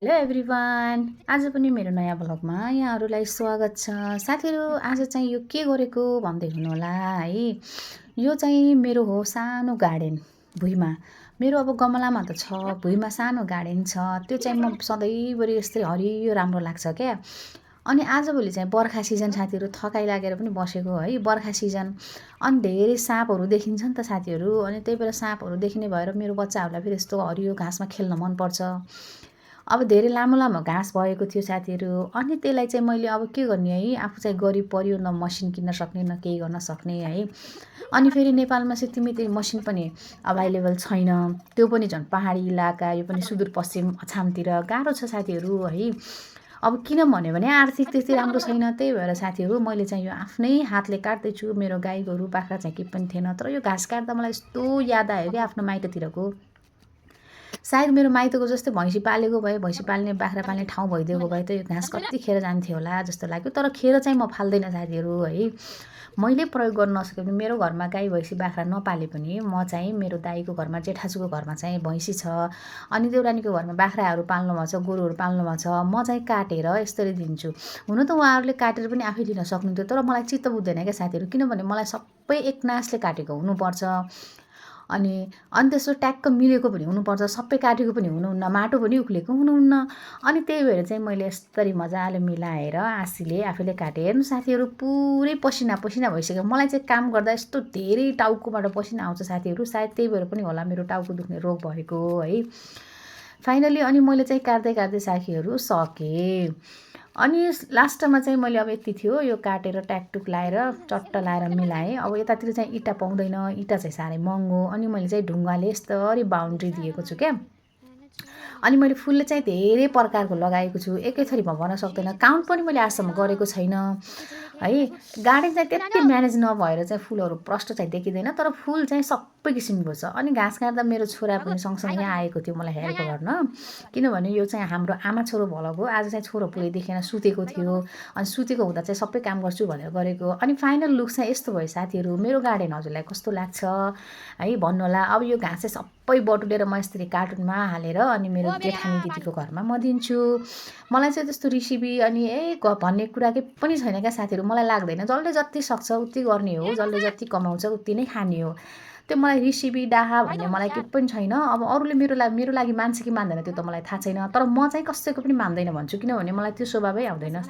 Hello everyone, आज पनि मेरो नयाँ भ्लगमा यहाँहरूलाई स्वागत छ। साथीहरू, आज चाहिँ यो के गरेको भन्दै हुनुहोला है। यो चाहिँ मेरो हो सानो गार्डन भुइँमा। मेरो अब गमलामा त छ, भुइँमा सानो गार्डन छ। त्यो चाहिँ म सधैँभरि यस्तै हरियो राम्रो लाग्छ क्या। अनि आजभोलि चाहिँ बर्खा सिजन साथीहरू, थकाइ लागेर पनि बसेको है, बर्खा सिजन। अनि धेरै साँपहरू देखिन्छ नि त साथीहरू। अनि त्यही भएर साँपहरू देखिने भएर मेरो बच्चाहरूलाई फेरि यस्तो हरियो घाँसमा खेल्न मनपर्छ। अब धेरै लामो लामो घाँस भएको थियो साथीहरू। अनि त्यसलाई चाहिँ मैले अब के गर्ने है, आफू चाहिँ गरिब पर्यो, न मसिन किन्न सक्ने न केही गर्न सक्ने है। अनि फेरि नेपालमा चाहिँ त्यही मसिन पनि अभाइलेबल छैन। त्यो पनि झन् पहाडी इलाका, यो पनि सुदूरपश्चिम अछामतिर गाह्रो छ साथीहरू है। अब किन भन्यो भने आर्थिक त्यति राम्रो छैन। त्यही भएर साथीहरू मैले चाहिँ यो आफ्नै हातले काट्दैछु। मेरो गाई गोरु बाख्रा चाहिँ केही पनि थिएन, तर यो घाँस काट्दा मलाई यस्तो याद आयो क्या आफ्नो माइततिरको। सायद मेरो माइतको जस्तै भैँसी पालेको भए, भैँसी पाल्ने बाख्रा पाल्ने ठाउँ भइदिएको भए त यो घाँस कति खेर जान्थ्यो होला जस्तो लाग्यो। तर खेर चाहिँ म फाल्दैन साथीहरू है। मैले प्रयोग गर्न नसके पनि मेरो घरमा गाई भैँसी बाख्रा नपाले पनि म चाहिँ मेरो दाइको घरमा, जेठाजुको घरमा चाहिँ भैँसी छ। अनि देउरानीको घरमा बाख्राहरू पाल्नु भएको छ, गोरुहरू पाल्नु भएको छ। म चाहिँ काटेर यसरी दिन्छु। हुन त उहाँहरूले काटेर पनि आफै लिन सक्नुहुन्थ्यो, तर मलाई चित्त बुझ्दैन क्या साथीहरू। किनभने मलाई सबै एकनासले काटेको हुनुपर्छ। अनि त्यसो ट्याक्क मिलेको पनि हुनुपर्छ, सबै काटेको पनि हुनुहुन्न, माटो पनि उक्लेको हुनुहुन्न। अनि त्यही भएर चाहिँ मैले यस्तरी मजाले मिलाएर आँसीले आफैले काटेँ। हेर्नु साथीहरू, पुरै पसिना पसिना भइसक्यो। मलाई चाहिँ काम गर्दा यस्तो धेरै टाउकोबाट पसिना आउँछ साथीहरू। सायद त्यही भएर पनि होला मेरो टाउको दुख्ने रोग भएको है। फाइनली अनि मैले चाहिँ काट्दै काट्दै साथीहरू सकेँ। अनि लास्टमा चाहिँ मैले अब यति थियो, यो काटेर ट्याकटुक लाएर चट्ट लाएर मिलाएँ। अब यतातिर चाहिँ इँटा पाउँदैन, इँटा चाहिँ साह्रै महँगो। अनि मैले चाहिँ ढुङ्गाले यस्तरी बाउन्ड्री दिएको छु क्या। अनि मैले फुल चाहिँ धेरै प्रकारको लगाएको छु, एकै थरीमा भन्न सक्दैन। काउन्ट पनि मैले आजसम्म गरेको छैन है। गार्डन चाहिँ त्यति म्यानेज नभएर चाहिँ फुलहरू प्रष्ट चाहिँ देखिँदैन, तर फुल चाहिँ सबै किसिमको छ। अनि घाँस काट्दा मेरो छोरा पनि सँगसँगै आएको थियो मलाई हेल्प गर्न। किनभने यो चाहिँ हाम्रो आमा छोरो भलक हो। आज चाहिँ छोरो पुरै देखेन, सुतेको थियो। अनि सुतेको हुँदा चाहिँ सबै काम गर्छु भनेर गरेको। अनि फाइनल लुक चाहिँ यस्तो भयो साथीहरू। मेरो गार्डन हजुरलाई कस्तो लाग्छ है भन्नुहोला। अब यो घाँस चाहिँ सबै बटुलेर म यसरी कार्टुनमा हालेर अनि मेरो जेठानी दिदीको घरमा म दिन्छु। मलाई चाहिँ त्यस्तो रेसिपी अनि भन्ने कुरा केही पनि छैन क्या साथीहरू। मलाई लाग्दैन जसले जति सक्छ उति गर्ने हो, जसले जति कमाउँछ उति नै खाने हो। त्यो मलाई रेसिपी डाहा भन्ने मलाई केही पनि छैन। अब अरूले मेरो लागि मान्छ कि मान्दैन त्यो त मलाई थाहा छैन, तर म चाहिँ कसैको पनि मान्दैन भन्छु। किनभने मलाई त्यो स्वभावै आउँदैन।